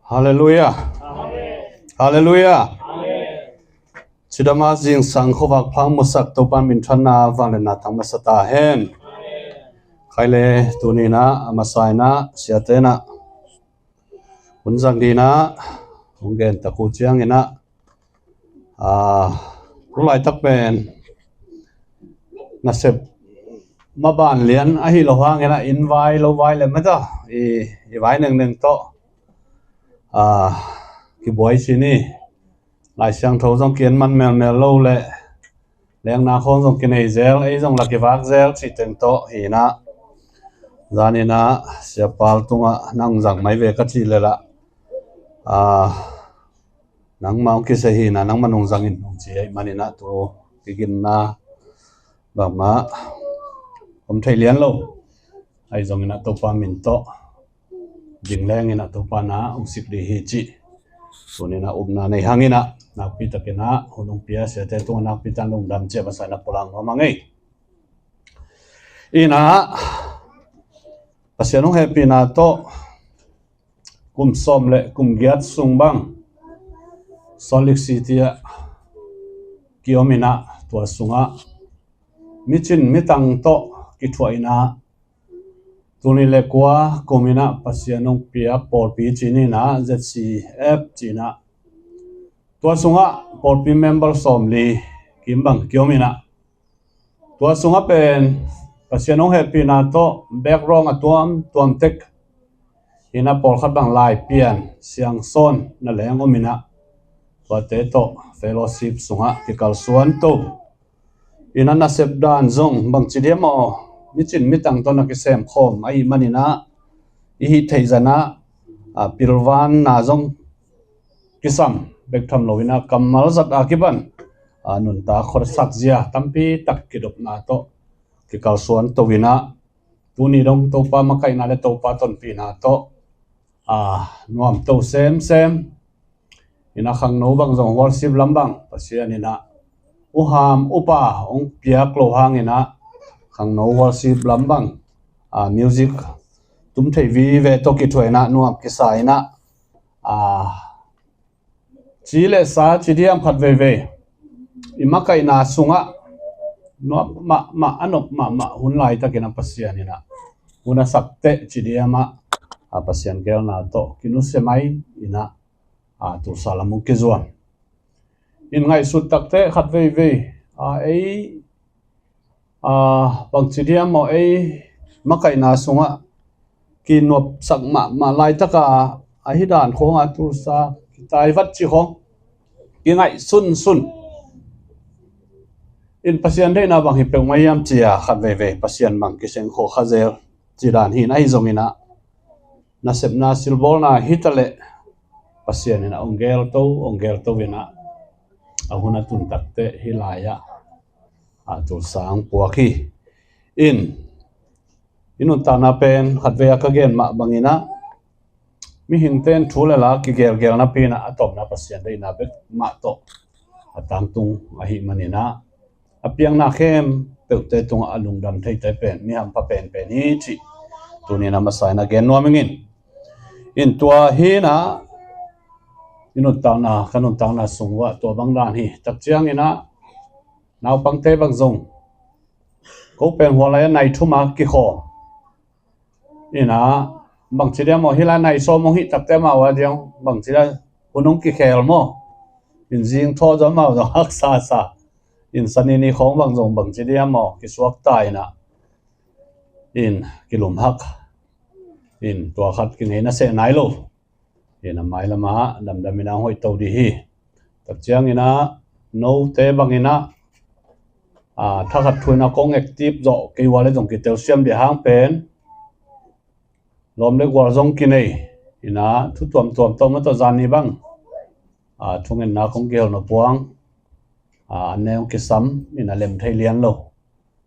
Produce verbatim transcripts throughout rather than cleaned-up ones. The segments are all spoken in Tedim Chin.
Halleluiah. Halleluiah. Cidama zingsang khuavak phang musak Topa minthanna vangliatna thang masa ta hen. Khai le tuninah a masa inah siate inah hun zang dinah hong gen tak uh cianginah, aa, tu laitak pen nasep maban lian ahi lo hanginah inn vai lo vai le mata i, i vai nengneng tawh, aa, kibuai cin hi. Lai Siangtho zong ki-en man melmel lo le lengna khawng zong kinei zel, ei zong la kivak zel cih teng tawh hinah zaninah siapal tungah nang zang mai ve ka cih le lah, aa, nangmah hong kiseh hinah nangmah nung zangin hong ci ahih maninah tu kiginna bangmah om thei lian lo. Ahi zonginah Topa min tawh ding lenginah Topa na hong sik dih hi cih tuninah upna nei hanginah nakpitakinah hun hong pia siate tungah nakpitak lungdam ciah masa inah pulak nuam a ngei. Inah Pasian hong hehpihna tawh kum sawm le kum giat sung bang Salt Lake City ah ki-om inah tua sungah micin mitang tawh kithuah inah tuni le kua kum inah Pasian hong piak pawlpi cin inah Z C F cinah tua sungah pawlpi member sawmli kim bang ki-om inah tua sungah pen Pasian hong hehpihna tawh background a tuamtuam tek inah pawlkhat bang Laipian Siangsawn na leng om inah tuate tawh fellowship sungah kikalsuan to. Inah nasep dan zong bangci diam aw micin mitang tawh na kisem khawm ahih maninah i hih theih zanah, aa, pilvanna zong kisam bek tham lo inah kammal zat a kipan, aa, nuntak khuasak zia tampi tak kidopna tawh kikalsuan to inah tuni dong Topa makaihna le Topa tonpihna tawh, aa, nuam to semsem. Inah khangno bang zong worship lam bang Pasian inah uham upa hong piak lo hanginah khangno worship lam bang, aa, music tum thei vive tawh kithuah inah nuam kisa inah, aa, ci le sa ci diam khat veivei i makaihna sungah nuam mahmah a nop mahmah hun laitakinah Pasian inah hun a sak teh ci diamah, aa, Pasian geelna tawh kinusia mai inah, aa, Tulsa lam hong kizuan. In ngaihsut takteh khat veivei, aa, ei, aa, bangci diam aw ei makaihna sungah kinuapsak mahmah laitaka ahi dan khawngah Tulsa kitaivat ci khawng kingaihsunsun. In Pasian deihna bang hi peuhmah hiam cia khat veivei Pasian bang kiseng khawh kha zel ci dan hin ahi zonginah nasepna silbawlna hitaleh Pasian inah hong gel to hong gel to inah a hun a tun takteh hih lai-ah, aa, Tulsa hong puak hi. In i nuntakna pen khatvei a ka gen mah banginah mihingte in thu le la kigelgel napi inah a tawpna Pasian deihna bek mah tawh a tangtung ahih maninah a piakna khempeuhte tungah a lungdam theite pen mi hampha penpen hi cih tuninah masa inah gen nuam ingin. In tua hinah i nuntakna ka nuntakna sung uah tua bang dan hi tak cianginah naupangte bang zong ko pen hua lai a nai thum a kikhawm inah bangci diam aw hih lai nai sawm hong hih takteh amau a diam bangci lai hun hong kikhel maw? In zing thaw zong amau zong haksa sa. In sanini khawng bang zong bangci diam aw kisuak ta inah in kilum hak. In tua khat kingei na seh nai lo. Inah mailamah damdam inah hong hoih to dih hi. Tak cianginah note banginah, aa, thakhat thu inah kong active zawh kei ua le zong kitelsiam dih hang pen lawm le gual zong kinei inah thu tuamtuam tawh mah tawh zan ni bang, aa, thungetna kong kihel nop puang, aa, an ne hong kisam inah lem thei lian lo.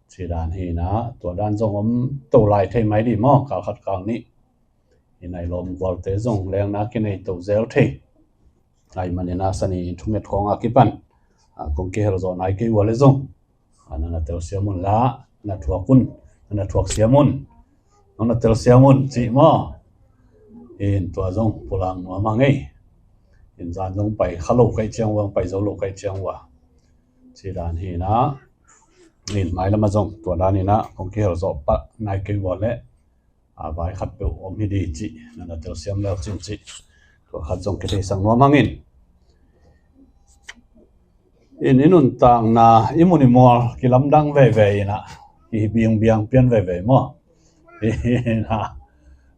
Ci dan hinah tua dan zong om to lai thei mai dih maw kal khat kal nih. Inah i lawm gualte zong lengna kinei to zel thei. Ahi maninah sani thunget khawng a kipan, aa, kong kihel zawh nai kei ua le zong, aa, na na telsiam un la na thuak un, na na thuak siam un, nong na telsiam un cih maw? In tua zong pulak nuam hang ei. In zan zong pai kha lo ka hih ciang ua, pai zo lo ka hih ciang ua, ci dan hi na. In mailam ah zong tua dan hi na, kong kihel zawh pah nai kei ua leh, a, vai khat peuh om hi di cih na na telsiam leu cin cih, tua khat zong kitheisak nuam hang in. In i nuntakna, i mun i mual kilamdang veve in ah, kibingbiang pian veve maw? In ah,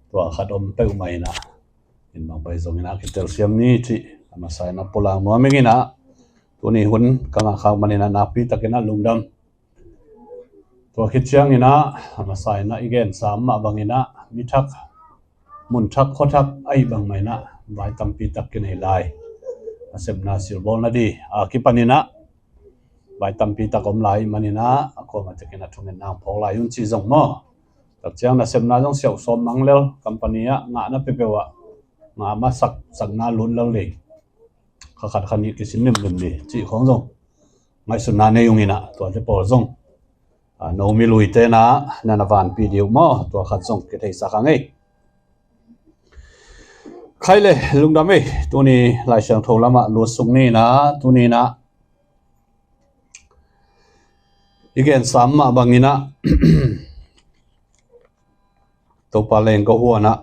tua khat om peuhmah in ah, in bang pai zong in ah kitelsiam ni cih a masa in ah pulak nuam ing in ah, tuni hun ka ngah khak man in ah nakpi tak in ah lungdam. Tua khit ciang in ah, a masa in ah i gensa mah bang in ah, mi thak, mun thak, khua thak ahi bang mah in ah, vai tampi tak kinei lai. A sepna silbawl na di a kipan in ah, vai tampi tak om lai man in ah, a kuamah tak in ah thungetna phawk lai un ci zong maw? Tak ciang na sepna zong siauh sawm mang lel, company ah ngah na peuhpeuh ah, ngah mah sak, sakna lut lel di. Kha khat kha nih kisin limlim di cih khawng zong ngaihsutna nei ung in ah, tuate pawl zong, a, no mi luite na, na na vanpih di uh maw? Tua khat zong kitheisak hang ei. Khai le lungdam ei, tuni Lai Siangtho lamah lutsuk ni in ah, tuni in ah i gensa mah bang in ah, Topa leng ka huan ah,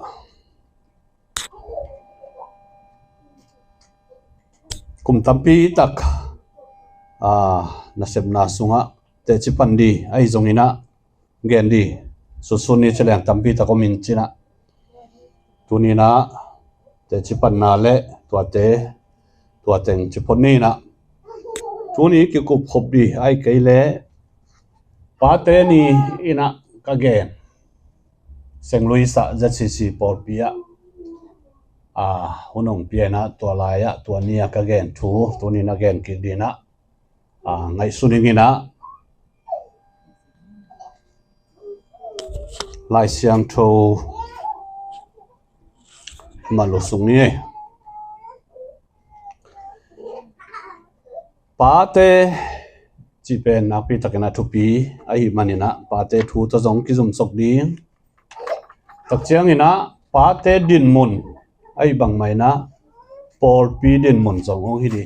kum tampi tak, a, na sepna sungah teci pan di ahi zong in ah, gen di, sunsun ni ci leng tampi tak om in ci in ah, tuni in ah teci panna le tuate, tua teng ci phot ni in ah, tuni kikup khop di ahi kei leh, Pate ni in ah ka gen, Seng Louis ah Z C C pawlpi ah, a, hun hong pia in ah, tua lai ah tua ni ah ka gen thu tuni in ah gen kik di in ah, a, ngaihsun ing in ah, Lai Siangtho mah lutsuk ni ei. Pate cih pen nakpi tak in ah thupi ahih man in ah, pate thu tawh zong kizumsok ding. Tak ciang in ah, pate dinmun ahi bang mah in ah, pawlpi dinmun zong hong hi di.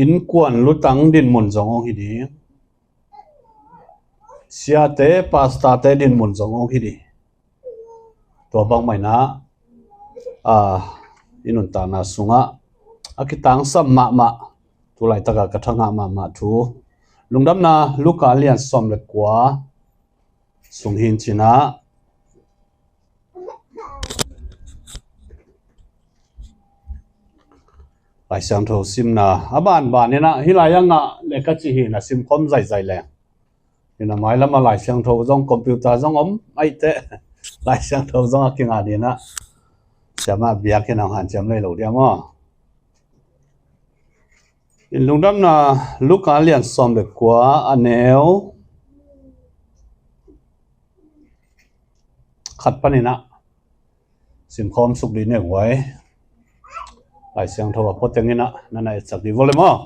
Innkuan lutang dinmun zong hong hi di. Siate, pastorte dinmun zong hong hi di. Tua bang mah in ah, a, i nuntakna sungah a kitangsam mahmah, tu laitak ah ka thangah mahmah thu, Lungdamna Luka lian sawm le kua sung hi in ci in ah, Lai Siangtho simna a banban in ah, hih lai ah ngah le ka cih hi in ah, simkhawm zaizai leng. In ah mailam ah Lai Siangtho zong, computer zong om ahih teh, Lai Siangtho zong a kingah di in ah, siamah biakinn ah hanciam lei lo dia maw? In Lungdamna Luka lian sawm le kua, a neu khat pan in ah simkhawm suk di ne huai. Lai Siangtho a pua teng in ah na na etsak di vua le maw?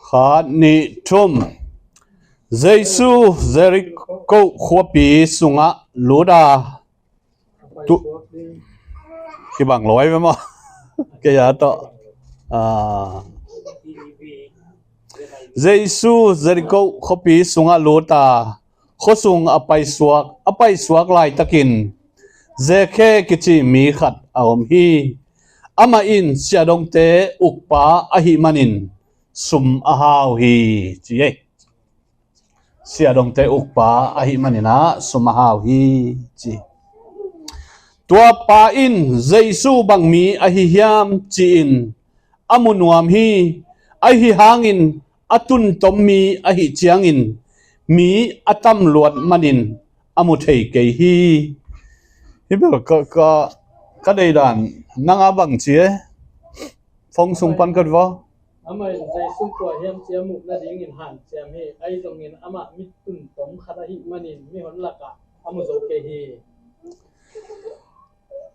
Khat, nih, thum. Jesu Jericho khuapi sungah lut a, tu, kibang lo ai ve maw? Kei a tawh. A. Jesu Jericho khuapi sungah lut a, khuasung a paisuak, a paisuak laitakin Zekhe kici mi khat a om hi. Amah in siahdongte ukpa ahih manin sum a hau hi, ci ei. Siahdongte ukpa ahih manin ah sum a hau hi, ci. Tua pa in Jesu bang mi ahi hiam ci-in a mu nuam hi. Ahi hangin a tuntom mi ahih ciangin mi a tamluat manin a mu thei kei hi. Hih bel ka, ka, ka deih dan, nang a bang ci e? Phone sung pan ka va. Amah in Jesu kua hiam ci a muh nadingin hanciam hi. Ahi zongin amah mi tuntom khat ahih manin mihon lakah a mu zo kei hi.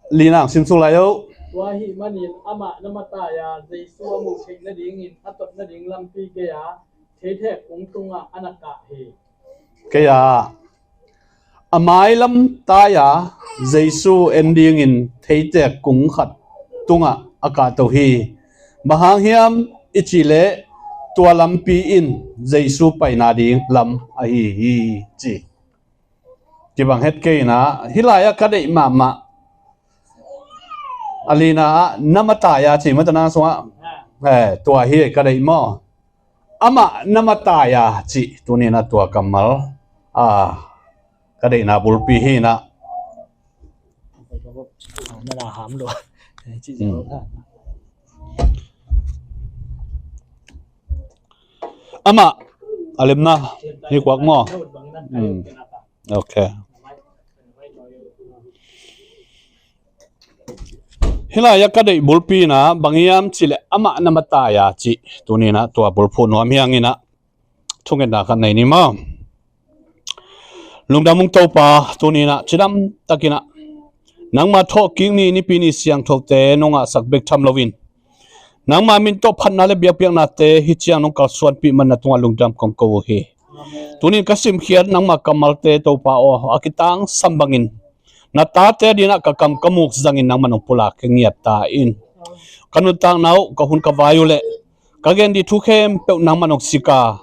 Li nang sim suk lai o. Tua ahih manin amah na matai-a Jesu a muh theih nadingin a tot nading lampi gei-a theithek kung tungah a na kah hi. Kei a, a mailam tai-a Jesu en dingin theitek kung khat tungah a kahto hi. Bang hang hiam i cih leh tua lampi in Jesu paina ding lam ahi hi ci. Kibang het kei in ah, hih lai-ah ka deih mahmah. A lina ah, na matai-a ci, mata nang sungah. Eh, tua hi ka deih maw. Amah na matai-a ci, tuni in ah tua kammal. Ah, ka deihna bulpi hi in ah. Amah, a lemna, hi kuak maw? Hmm. Ok. Hih lai-ah ka deih bulpi in ah, bang hiam cih leh amah na matai-a ci, tuni in ah tua bulphuh nuam hi hang in ah. Thungetna khat nei ni maw. Lungdam ung Topa, tuni in ah cidam takin ah nangma thawhkik ni, nipi ni siangthote nong ngahsak bek tham loin, nangma min tawh phatna le biakpiaknate hih ciang nong kalsuanpih man na tungah lungdam kong ko uh hi. Tuni in ka simkhiat nangma kammalte Topa aw, a kitangsam bangin na tate dingin ah ka kam ka muk zangin nangman hong pulak kei ngiat ta in. Ka nuntakna uh, ka hun ka vai uh leh ka gen ding thu khempeuh nangman hong sik a,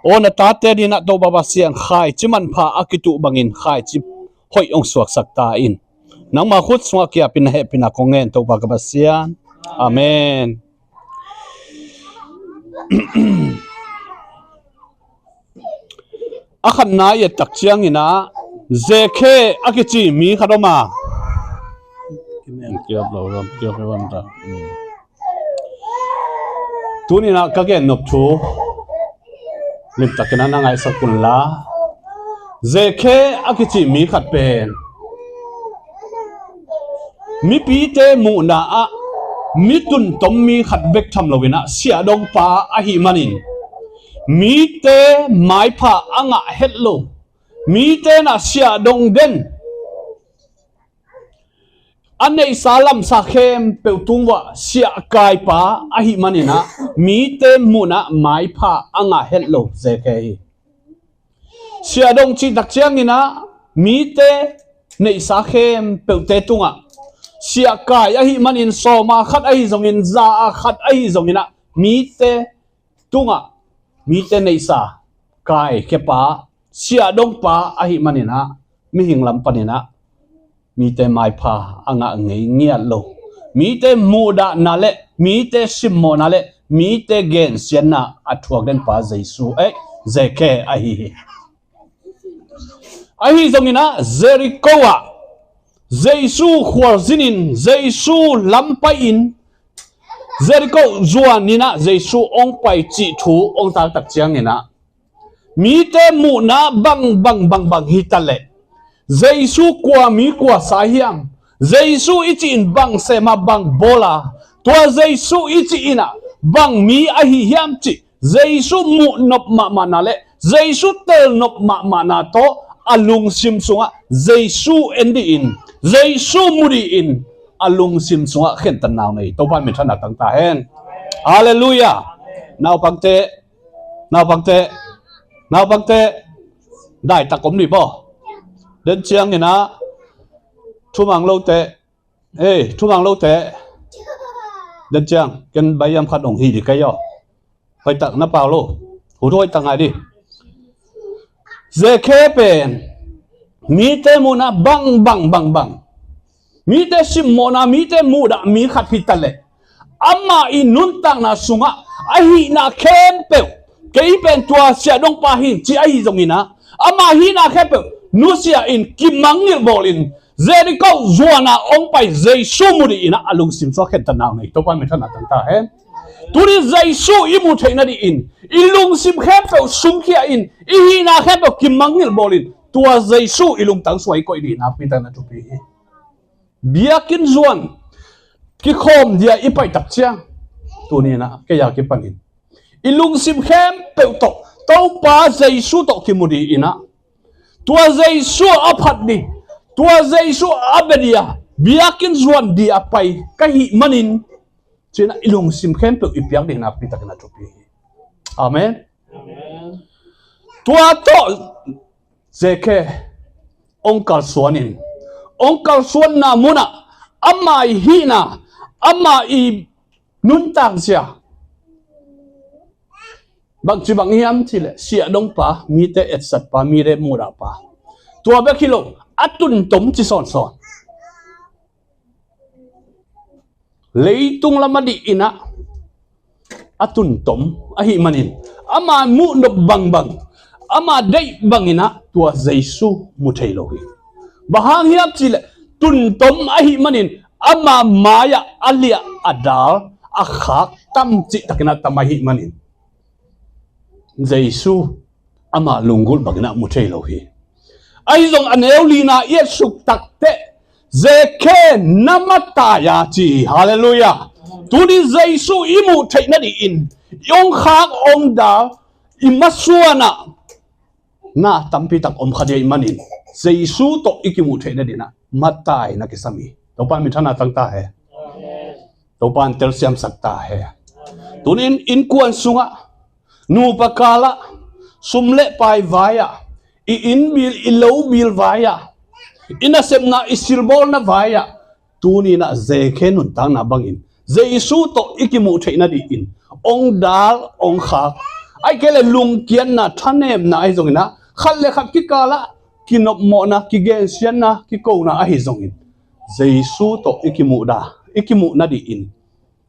aw, na tate dingin ah Topa Pasian, khaici manpha a kituh bangin khaici hoih hong suaksak ta in. Nangma khut sungah kiapin na hehpihna kong ngen, Topa ka Pasian. Amen. A khatna i et tak ciangin ah, Zekhe a kici mi khat om a. Tuni in ah ka gen nop thu limtakin ah na ngaihsak un la. Zekhe a kici mi khat pen mipite muhna ah mi tuntom mi khat bek tham loin ah siahdongpa ahih manin, mite maipha a ngah het lo, mite in ah siahdong den, a neihsa lamsa khempeuh tung uah siahkaipa ahih manin ah mite muhna ah maipha a ngah het lo Zekhe hi. Siahdong cih tak ciangin ah mite neihsa khempeuhte tungah siahkai ahih manin, sawm a khat ahi zongin, za a khat ahi zongin ah mite tungah mite neihsa kaikhepa, siahdongpa ahih manin ah mihing lam panin ah mite maipha a ngah ngei ngiat lo, mite muhdahna le mite simmawhna le mite gensiatna a thuak denpa Jesu, eh, Zekhe ahi hi. Ahi zongin ah Jeriko ah Jesu khualzinin, Jesu lam pai-in, Jeriko zuanin ah Jesu hong pai cih thu hong taktak ciangin ah mite muhna bang bang bang bang hi ta leh, Jesu kua mi kuasa hiam, Jesu i cih in bang sem a bang bawl a, tua Jesu i cih in ah bang mi ahi hiam cih Jesu muh nop mahmahna le Jesu tel nop mahmahna tawh a lungsim sungah Jesu en dih in, Jesu mu dih in, a lungsim sungah khentatna nei. Topa min thanna tang ta hen. Halleluiah. Naupangte, naupangte, naupangte, daitak om ni baw. Den ciangin ah thumang lote, eh, thumang lote, den ciang ken baiam khat hong hi dih kei aw. Hoihtak na pau lo. Hu thu hoihtak ngai dih. Zekhe pen mite muhna bang bang bang bang, mite simmawhna, mite muhdah mi khat hi ta leh, amah i nuntakna sungah a hihna khempeuh, kei pen tua siahdongpa hi ci ahi zongin ah, ama hihna khempeuh nusia in, kimangngilh bawlin, Jeriko zuana hong pai Jesu mu dih in ah a lungsim sungah khentatna nei. Topa min thanna tang ta hen. Tuni Jesu i muh theih nadih in i lungsim khempeuh sumkhia in, i hihna khempeuh kimangngilh bawlin, tua Jesu i lungtang sungah i koih dih nakpi takin a thupi hi. Biakinn zuan kikhawm dia i paih tak ciang, tuni in ah kei a kipanin i lungsim khempeuh tawh Topa Jesu tawh kimu dih in ah, tua Jesu a phat dih, tua Jesu a bia dia biakinn zuan dia pai ka hih manin, ci-in ah i lungsim khempeuh i piak dih nakpi takin a thupi hi. Amen. Amen. Tua tawh Zekhe hong kalsuan in, hong kalsuanna munah ama i hihna, ama i nuntakzia bangci bang hiam cihleh siahdongpa, mite etsatpa, mite muhdahpa, tua bek hi lo, a tuntom ci sawnsawn. Leitung lam a dih inah a tuntom ahih manin ama muhnop bangbang, ama deih banginah tua Jesu mu thei lo hi. Bang hang hiam cihleh tuntom ahih manin ama mai-ah a liah a dal a khak tam cihtakinah tam ahih manin Jesu ama lunggulh banginah mu thei lo hi. Ahi zong a neu lina i etsuk takteh Zekhe na matai a ci hi. Halleluiah. Tunin Jesu i muh theih nadih in i hong khak hong dal i masuanah na tampitak om kha dih ahih manin Jesu tawh i kimuh theih nadinah matai na kisam hi. Topa in minthanna tang ta hen. Topa in telsiamsak ta hen. Tunin innkuan sungah, nupa kalah, sum le pai vai-ah, i inn bil i lo bil vai-ah, i nasepna i silbawlna vai-ah, tuninah Zekhe nuntakna bangin Jesu tawh i kimuh theih nadih in hong dal hong khak, ahih kei leh lungkiatna thanemna ahi zonginah khat le khat kikalah kinopmawhna, kigensiatna, kikona ahi zongin Jesu tawh i kimuh da, i kimuh nadih in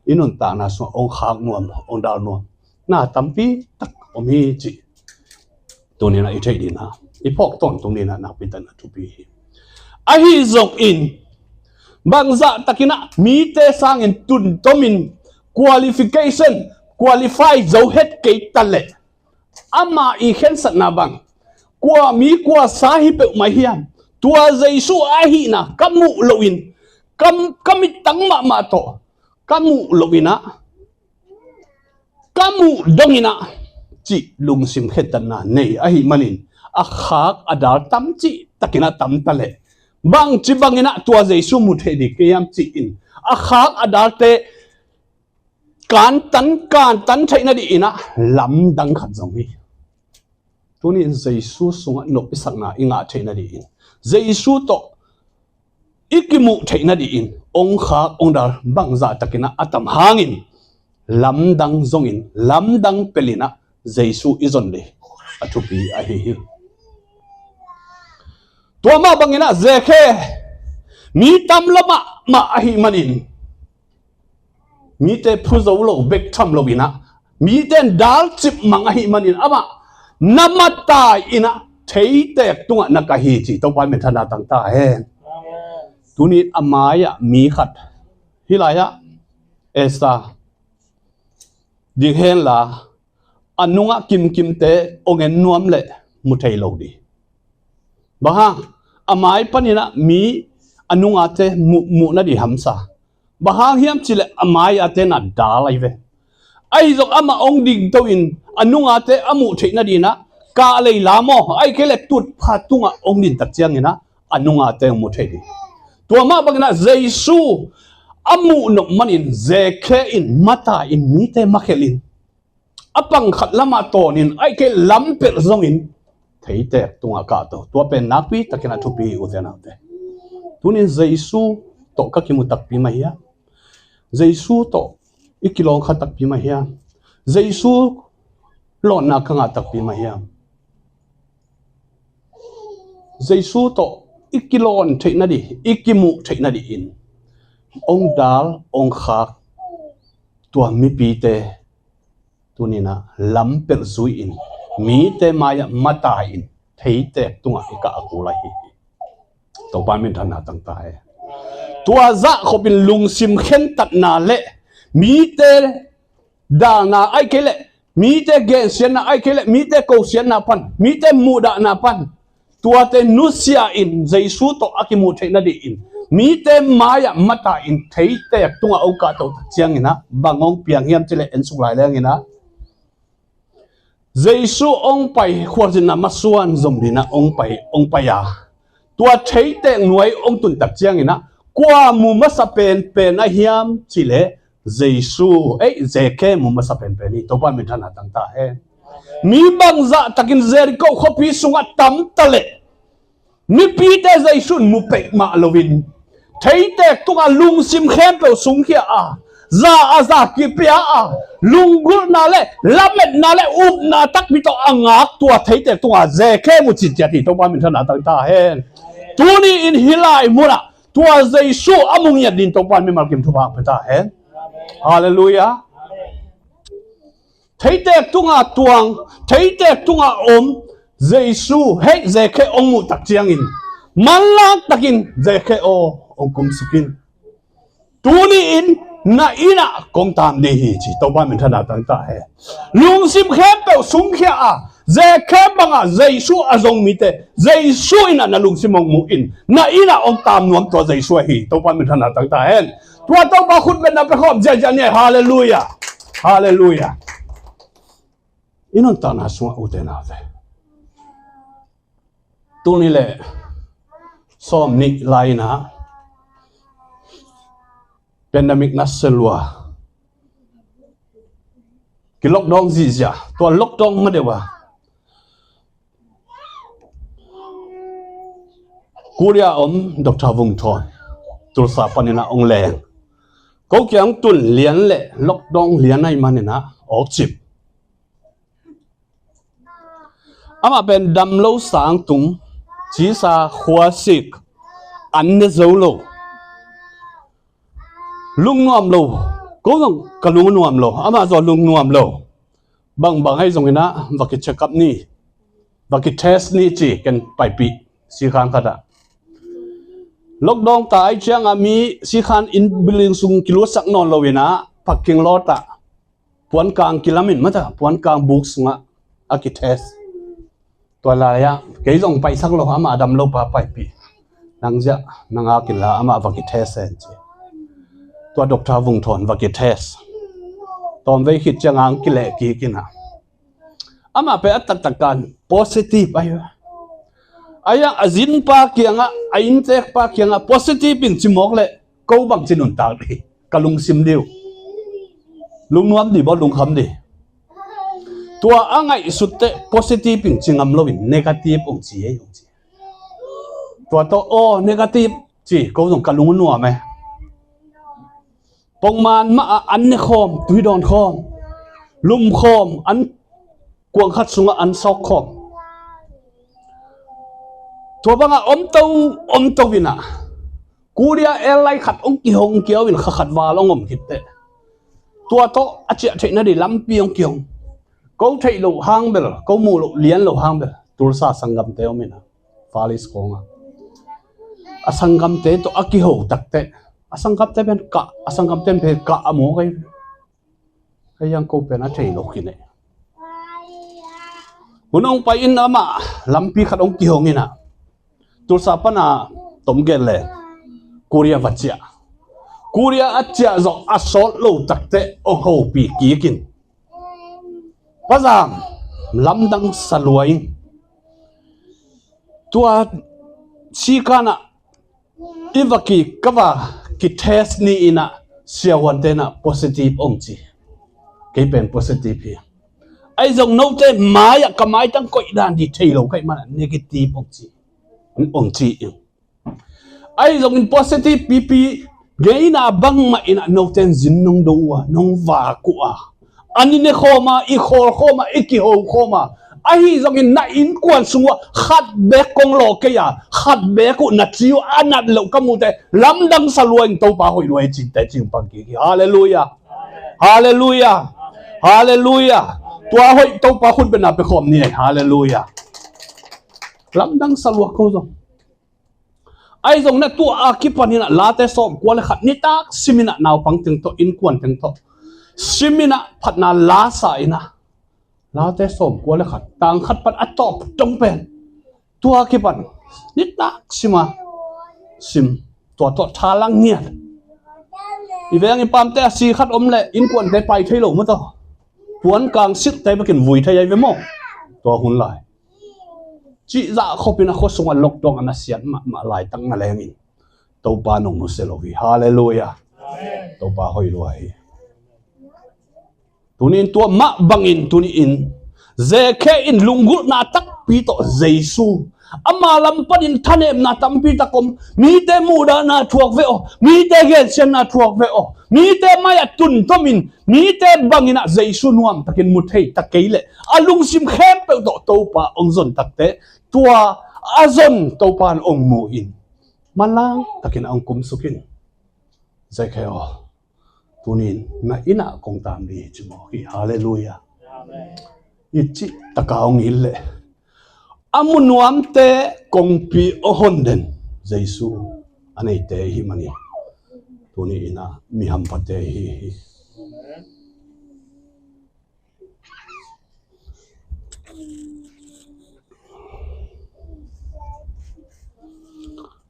i nuntakna sungah hong khak nuam, hong dal nuam na tampi tak om hi cih tuninah i theih dinah, i phawk tawntung dinah nakpi takin a thupi hi. Ahi zongin bangzah takinah mite sangin tuntomin qualification, qualify zo het kei taleh ama i khensatna bang, kua mi kua sa hi peuhmah hiam, tua Jesu ahihna ka muh loin ka, ka mittang mahmah tawh ka muh loinah ka muh donginah cih lungsim khentatna nei ahih manin a khak a dal tam cihtakinah tam taleh bangci banginah tua Jesu mu thei ding kei hiam ci-in a khak a dalte kantan, kantan theih nadih inah lamdang khat zong hi. Tunin Jesu sungah nopsakna i ngah theih nadih in, Jesu tawh i kimuh theih nadih in hong khak hong dal bangzah takinah a tam hangin lamdang zongin, lamdang pelinah Jesu i zon ding a thupi ahi hi. Tua mah banginah Zekhe mi tam lo mahmah ahih manin mite phu zo lo bek tham loinah mite in dalcip mang ahih manin amah na matai inah theitek tungah na kah hi ci. Topa in minthanna tang ta hen. Tunin a mai-ah mi khat, hih lai-ah Esther ding henla a nungah kimkimte hong en nuam leh mu thei lo ding. Bang hang a mai paninah mi a nungate muh, muh nadih hamsa. Bang hang hiam cihleh a mai-ate na dal ahi ve. Ahi zong amah hong dingto in a nungate a muh theih nadinah kah lei la maw, ahih kei leh tutpha tungah hong din tak cianginah a nungate hong mu thei ding. Tua mah banginah Jesu a muh nop manin Zekhe in matai in mite makhelh in a pang khat lamah tawnin ahih kei leh lampelh zongin theitek tungah kahto. Tua pen nakpi takin a thupi hi, ute naute. Tunin Jesu tawh ka kimu takpi mah hiam? Jesu tawh i kilawng kha takpi mah hiam? Jesu lawnna ka ngah takpi mah hiam? Jesu tawh i kilawn theih nadih, i kimuh theih nadih in hong dal hong khak tua mipite tuninah lampelh zui-in mite mai-ah matai-in theitek tungah i kah a kul ahi hi. Topa in minthanna tang ta hen. Tua zah khopin lungsim khentatna le mite dalna ahih kei leh mite gensiatna ahih kei leh mite kosiatna pan, mite muhdahna pan tuate nusia in Jesu tawh a kimuh theih nadih in mite mai-ah matai-in theitek tungah hong kahto tak cianginah bang hong piang hiam cihleh ensuk lai lenginah Jesu hong pai, khualzinna masuan zom dinah hong pai, hong pai a, tua theitek nuai hong tun tak cianginah kua mu masa penpen a hiam cihleh Jesu, ei, Zekhe mu masa penpen hi. Topa in minthanna tang ta hen. Mi bangzah takin Jericho khuapi sungah tam taleh Mipite Jesu in mu peuhmah loin, theitek tungah lungsim khempeuh sungkhia a, za a za kipia a, lunggulhna le lametna le upna takpi tawh a ngak tua theitek tungah Zekhe mu cinciat hi. Topa minthanna tang ta hen. Tuni in hih lai munah tua Jesu a mu ngiat dingin Topa in mimal kim thupha pia ta hen. Halleluiah. Theitek tungah tuang, theitek tungah om Jesu, hei, Zekhe hong muh tak ciangin manlang takin Zekhe aw, hong kumsuk in. Tuni in na inn ah kong tam ding hi ci. Topa minthanna tang ta hen. Lungsim khempeuh sungkhia a, Zekhe bangah Jesu a zong mite Jesu in ah na lungsim hong mu in, na inn ah hong tam nuam tua Jesu ahi. Topa minthanna tang ta hen. Tua Topa khutbetna pia khawm ziahziah ni. Halleluiah. Halleluiah. I nuntakna sungah ute naute, tuni le sawm nih lai-in ah pandemic nasia lua, ki lockdown zihziah, tua lockdown ma deuh a Korea om Doctor Vung Thawn Tulsa panin ah hong leng. Ko kiang tun lian le lockdown lian ahih manin ah awkcip. Amah pen damlo sang tung, cisa khuasik, an ne zo lo. Lungnuam lo. Ko zong ka lungnuam lo. Amah zong lungnuam lo. Bangbang ahi zongin ah va ki check up ni, va ki test ni ci ken paipih sikhan khat ah. Lockdown ta ahih ciangah mi sikhan inn building sung kiluatsak nawn loin ah parking lot ah puankang kilamin mata, puankang buk sungah a ki test. Tua lai-ah kei zong paihsak lo, amah a damlo pa paipih. Nang ziah na ngak inla amah va ki test hen ci. Tua Doctor Vung Thawn va ki test. Tawmvei khit ciangah hong kileh kik in ah, amah pen a taktak kan positive ahi. Ahi a zinpa kiangah, a inntekpa kiangah positive in ci mawk leh ko bangci nuntak ding, ka lungsim ding uh. Lungnuam ding maw, lungkham ding? Tua a ngaihsut teh positive in ci ngam loin negative hong ci ei, hong ci. Tua tawh aw negative ci, ko zong ka lung nuam e. Pongman mah ah an ne khawm, tui dawn khawm, lum khawm, an kuang khat sungah an sawk khawm. Tua bangah omto omto in ah Korea Airline khat hong kihong kiau in kha khat val hong om khit teh, tua tawh a ciah theihna ding lampi hong kihong. Ko theih loh hang bel, ko muh loh lian loh hang bel Tulsa sanggamte om in ah, Far East khawngah a sanggamte tawh a kiho tak teh, a sanggamte pen kah, a sanggamte pen kah a mawk ei. Kei hiang ko pen a thei lo khin e. Hun hong pai in amah lampi khat hong kihong in ah, Tulsa pana tom gen le Korea va ciah. Korea a ciah zawh a sawt lo tak teh hong hopih kik in, Pa Zam, lamdang sa lua ing. Tua sikan ah i va ki, ka va ki test ni in ah siavuante in ah positive hong ci. Kei pen positive hi. Ahi zong note mai ah ka maitang koih dan ding thei lo ka hih man ah negative hong ci, hong ci ing. Ahi zongin positive pipi, ngeina bangmah in ah note in zin nong do uh a, nong vak uh a, an i ne khawm a, i khawl khawm a, i kiho khawm a, ahi zongin na innkuan sung uh ah khat beek kong lawh kei a, khat beek uh na ci uh a, a nat loh ka muh teh lamdang sa lua ing, Topa hoih lua hi cih teh ci hong pang kik hi. Halleluiah. Halleluiah. Halleluiah. Tua hoih Topa khutbetna pia khawm ni ei. Halleluiah. Lamdang sa lua ko zong. Ahi zong na tua a kipan in ah Late sawmkua le khat nitak sim in ah, naupang teng tawh, innkuan teng tawh sim in ah, phatna la sa in ah, Late sawmkua le khat, tang khat pan a tawp dong pen tua a kipan nitak sim a, sim, tua tawh thalang ngiat. I veng i pamte a si khat om leh innkuante pai thei lo maw taw. Puankang silhte bekin vui thei ahi ve maw, tua hun lai. Cih zah khopin a khua sungah lockdown a na siat mahmah laitak na lengin Topa nong nusia lo hi. Halleluiah. Topa hoih lua hi. Tuni in tua mah bangin tuni in Zekhe in lunggulhna takpi tawh Jesu Ama lam panin thanemna tampi tak om. Mite muhdahna thuak ve aw. Mite gensiatna thuak ve aw. Mite mai-ah tuntomin, mite bangin ah Jesu nuamtakin mu thei ta kei leh, a lungsim khempeuh tawh Topa hong zon takteh, tua a zon Topa in hong mu in, manlang takin hong kumsuk in. Zekhei aw, tuni-in na inn ah kong taam ding hi, ci mawk hi. Halleluiah. Amen. I cih taka hong it leh, a mu nuamte kongpi aw hon den Jesu a neite i hih manin, tuni-in ah mi hampate i hi hi.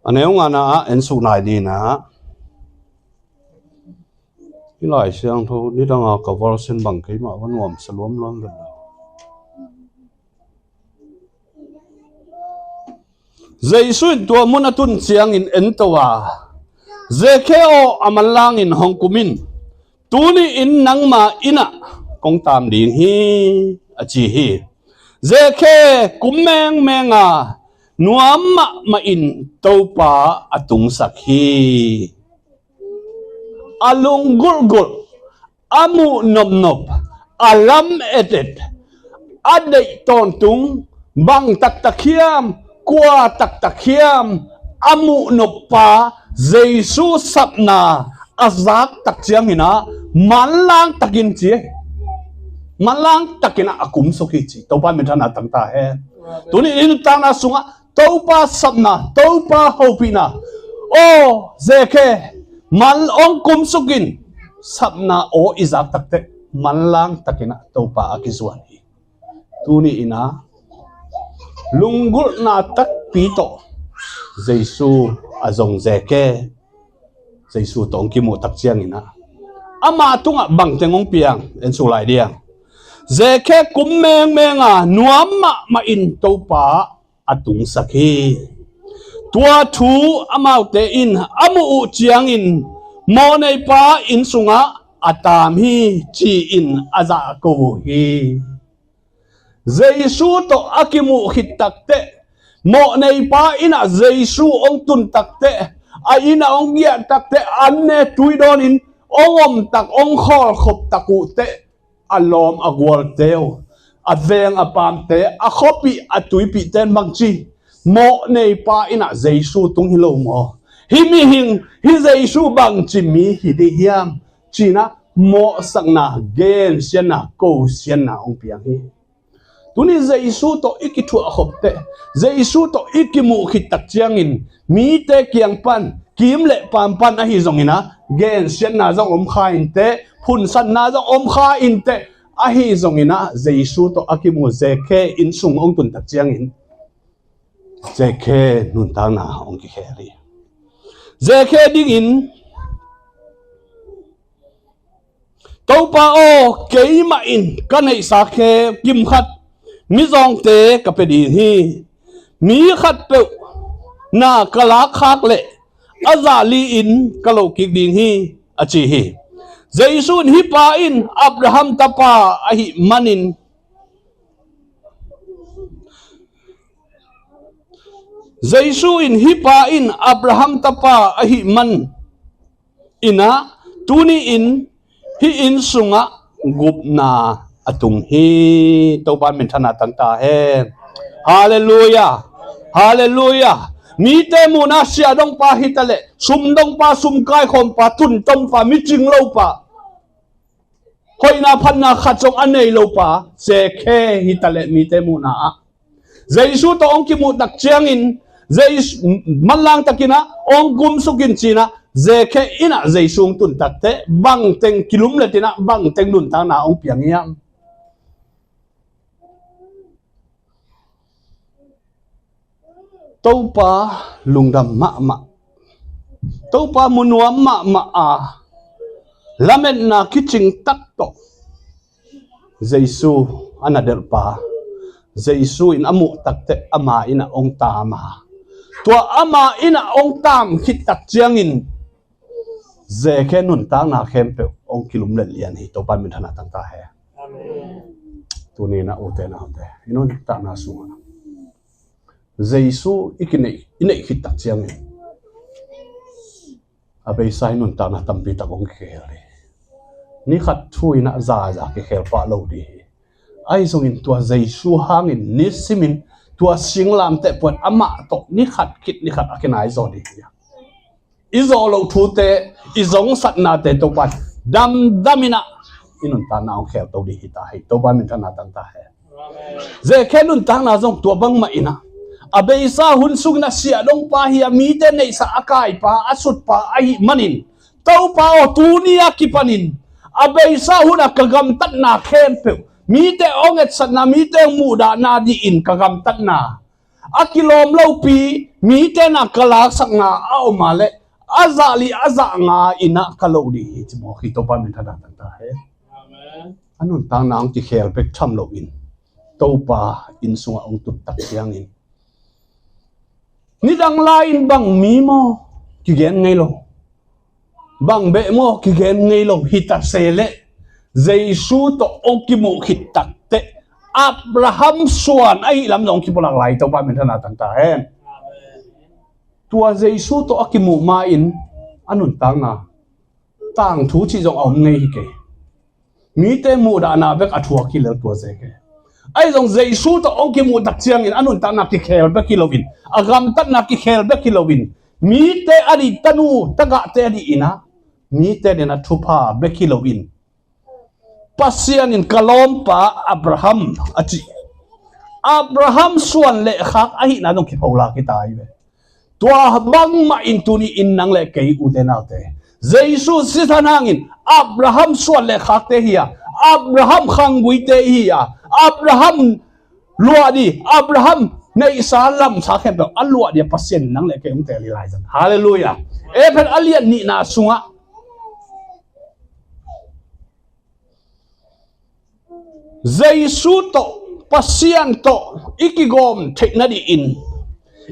A neu ngana ah en suk nai ding ah, hih Lai Siangtho nidanga ka version bang keimah va nuamsa luamluam vet lo. Jesu in tua mun a tun ciangin ento a, Zekhei aw, a manlangin hong kum in. Tuni-in nangma inn ah kong taam ding hi, a ci hi. Zekhei kum mengmeng a, nuam mahmahin Topa a tungsak hi. A lunggulhgulh, a muh nopnop, a lam etet, a deih tawntung, bang taktak hiam, kua taktak hiam, a muh noppa Jesu sapna a zak tak ciangin ah, manlang takin ci hi. Manlang takin ah a kumsuk hi ci. Topa minthanna tangta hen. Tuni-in i nuntakna sungah Topa sapna, Topa hopihna, aw, Zekhei, man hong kumsuk in, sapna aw i zak takteh, manlang takin ah Topa a kizuan hi. Tuni-in ah lunggulhna takpi tawh Jesu a zong Zekhei, Jesu tawh hong kimuh tak ciangin ah, ama tungah bangteng hong piang, en suk lai diang. Zekhei kum mengmeng a, nuam mahmahin Topa a tungsak hi. Tua thu amaute in a muh uh ciangin, mawhneipa inn sungah a taam hi, ci-in a zahko uh hi. Jesu tawh a kimuh khit takteh, mawhneipa inn ah Jesu hong tun takteh, a inn ah hong giah takteh, an ne tui dawnin hong om tak, hong khawlkhop tak uh teh, a lawm a gualte uh, a veng a paamte, a khuapih a tuipihte in bang ci, mawhneipa inn ah Jesu tung hi lo maw? Hih mihing, hih Jesu bangci mi hi ding hiam? Ci-in ah mawhsakna, gensiatna, kosiatna hong piang hi. Tuni Jesu tawh i kithuah khop teh, Jesu tawh i kimuh khit tak ciangin, mite kiang pan, kim le paam pan ahi zongin ah, gensiatna zong om kha in teh, phunsatna zong om kha in teh, ahi zongin ah, Jesu tawh a kimuh Zekhei inn sung hong tun tak ciangin, Zekhei nuntakna hong kikhel hi. Zekhei dingin, Topa aw, keimah in ka neihsa khe kim khat mizawngte ka pia ding hi. Mi khatpeuh na ka lakkhak leh a zah li-in ka loh kik ding hi, a ci hi. Jesu in, hih pa in Abraham tapa ahih manin, Jesu in, hih pa in Abraham tapa ahih manin ah, tuni-in hih inn sungah gupna a tung hi. Topa minthanna tangta hen. Halleluiah. Halleluiah. Mite muhna sia dongpa hi taleh, sum dongpa, sum kaikhawmpa, tuntompa, micing lopa, hoihna phatna khat zong a nei lopa Zekhei hi taleh, mite muhna ah, Jesu tawh hong kimuh tak ciangin, Jesu, manlang takin ah hong kumsuk in ci-in ah, Zekhei inn ah Jesu hong tun takteh, bangteng kilumlet in ah, bangteng nuntakna hong piang hiam? Topa lungdam mahmah, Topa mu nuam mahmah a, lametna kicing tak tawh Jesu a na delhpa, Jesu in a muh takteh, ama inn ah hong taam a, tua ama inn ah hong taam khit tak ciangin, Zekhei nuntakna khempeuh hong kilumlet lian hi. Topa minthanna tangta hen. Amen. Tuni-in ah ute naute, i nuntakna sungah Jesu i kineih, i neih khit tak ciangin a beisa i nuntakna tampi tak hong kikhel hi. Ni khat thu in a zaza kikhel pah lo ding hi. Ahi zongin tua Jesu hangin nisimin tua singlamteh puan amah tawh ni khat khit ni khat a kinai zaw ding hi. I zawh loh thute, i zongsatnate Topa damdam in a i nuntakna hong khelto ding hi ta hi. Topa minthanna tang ta hen. Zekhe nuntakna zong tua bangmah in a, a beisa hun sungin a siahdongpa hi a, mite neihsa a kaipa, a sutpa ahih manin, Topa aw, tuni a kipanin a beisa hun a ka gamtatna khempeuh, mite hong etsatna, mite hong muhdahna dingin ka gamtatna a kilawm lopi, mite na ka laksakna a om a leh a zah li a zah nga in a ka loh ding hi ci mawk hi. Topa minthanna tang ta hen. A nuntakna hong kikhel bek tham loin Topa inn sungah hong tut tak ciangin nidang lai-in bang mi maw kigen ngei lo, bang beh maw kigen ngei lo hi ta se leh Jesu tawh hong kimuh khit takteh Abraham suan ahih lam zong hong kipulak lai. Topa minthanna tang ta hen. Tua Jesu tawh a kimuh ma-in a nuntakna tangthu cih zong a om ngei hi kei. Mite muhdahna bek a thuak hi lel tua Zekhe. Ahi zong Jesu tawh hong kimuh tak ciangin a nuntakna kikhel bek hi loin, a gamtatna kikhel bek hi loin, mite a dih, tanu tagahte a dih in a, mite den a thupha bek hi loin, Pasian in ka lawmpa Abraham a ci, Abraham suan le khak ahihna zong kipholak hi ta hi ve. Tua bangmah in tuni in nang le kei ute naute, Jesu sisan hangin Abraham suan le khakte hi a, Abraham khangguite hi a, Abraham luah ding, Abraham neihsa lamsa khempeuh a luah ding a Pasian in nang le kei hong teel hi laizang. Halleluiah. Efesa a lian nihna sungah Jesu tawh, Pasian tawh i kigawm theih nadingin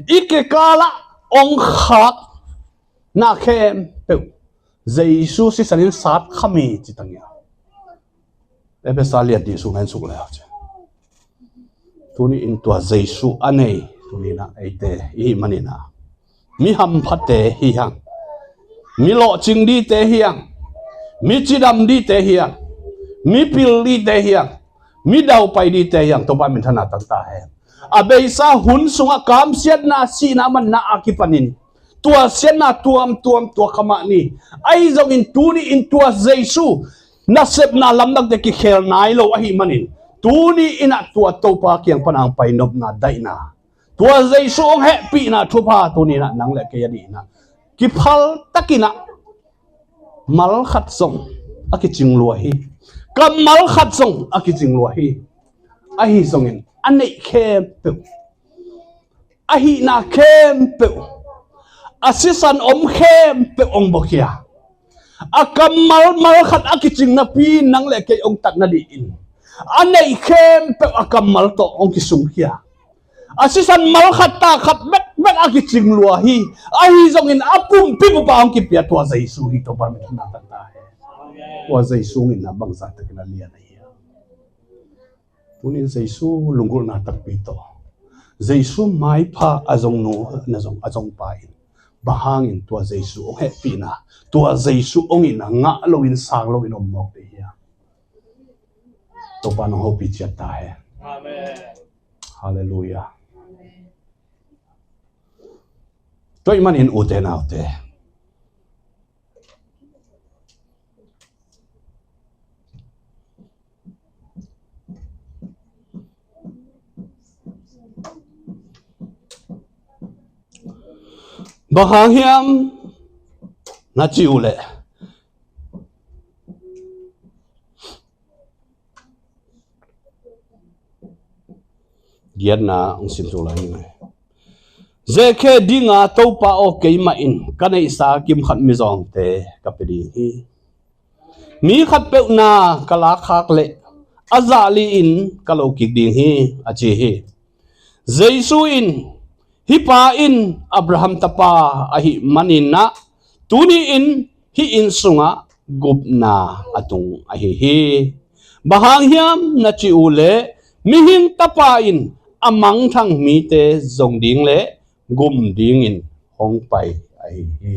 i kikalah hong khakna khempeuh Jesu sisan in sat kham hi ci tang hi a. Efesa lian nih sungah en suk le au ci. Tuni in tua Jesu a nei tuni in a eite i hih manin a, mi hamphate hi hang, mi lawhcing dingte hi hang, mi cidam dingte hi hang, mi pil dingte hi hang, mi daupai dingte hi hang, Topa minthanna tang ta hen. A beisa hun sungah kamsiatna, sihna, manna a kipanin tua siatna tuamtuam tua kha mah ni. Ahi zongin tuni in tua Jesu nasepna lamdangte kikhel nai lo ahih manin tuni in a tua Topa kiang pan a hong pai nopna daihna, tua Jesu hong hehpihna thupha tuni in a nang le kei a dih in a kiphal takin a mal khat zong a kicing lua hi. Kammal khat zong a kicing lua hi. Ahi zongin a neih khempeuh, a hihna khempeuh, a sisan om khempeuh hong buakhia. A kammal mal khat a kicing napi nang le kei hong tat nadingin a neih khempeuh a kammal tawh hong kisungkhia. A sisan mal khat ta khat bekbek a kicing lua hi. Ahi zongin a pumpi bupa hong kipia tua Jesu hi. Topa minthanna tang ta hen. Tua Jesu in a bangzah takin a lian ahi a. Tunin Jesu lunggulhna takpi tawh, Jesu maipha a zongnu na zong a zongpa in bang hangin tua Jesu hong hehpihna, tua Jesu hong itna ngah loin sang loin om mawk ding hiam? Topa nong hopih ciat ta hen. Amen. Halleluiah. Tua ahih manin ute naute, bang hang hiam na cih uh leh, giatna hong sim suk lai ning. Zekhe dinga Topa aw, keimah in ka neihsa kimkhat mizawngte ka pia ding hi. Mi khatpeuh na ka lakkhak leh a zah li-in ka lo kik ding hi, a ci hi. Jesu in, hih pa in Abraham tapa ahih manin ah, tuni-in hih inn sungah gupna a tung ahi hi. Bang hang hiam na cih uh leh, mihing tapa in a mangthang mite zong ding le gum dingin hong pai ahi hi.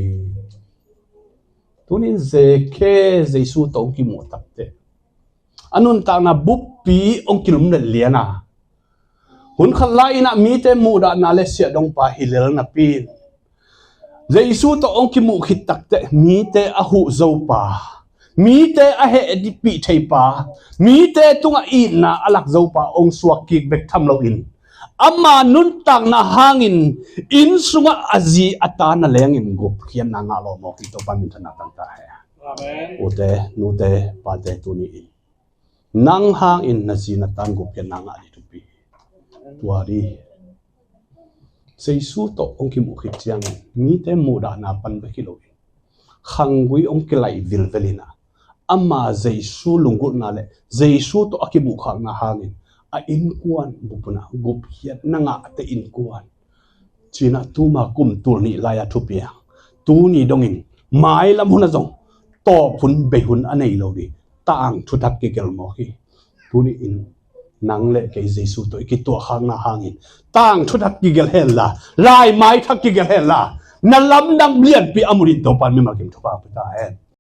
Tunin Zeke Jesu tawh hong kimuh takteh a nuntakna buppi hong kilum letlian a, hun khat lai-in ah mite muhdahna le siahdongpa hi lel napi in, Jesu tawh hong kimuh khit takteh mite a huh zopa, mite a hehpih theipa, mite tungah itna a lak zopa hong suak kik bek tham loin, ama nuntakna hangin inn sungah a zi a ta na lengin gupkhiatna ngah lawh mawk hi. Topa minthanna tangta hen. Amen. Ute, nute, pate, tuni in nang hangin na zi na tan gupkhiatna ngah ding thupi hi. Tua dih, Jesu tawh hong kimuh khit ciangin mite muhdahna pan bek hi loin, khanggui hong kilaih vilvel in ah, ama Jesu lunggulhna le Jesu tawh a kimuhkhakna hangin a innkuan bup un ah gupkhiatna ngahte innkuan ci-in ah tuma kum tul nih lai-a thupiang, tuni dongin mailam hun ah zong tawp hun bei hun a nei lo ding, tangthu thak kigelh mawk hi. Tuni in nang le kei Jesu tawh i kituahkhakna hangin tangthu thak kigelh henla, laimai thak kigelh henla, na lamdang lianpi a mu dingin Topa'n mimal kim thupha pia ta hen.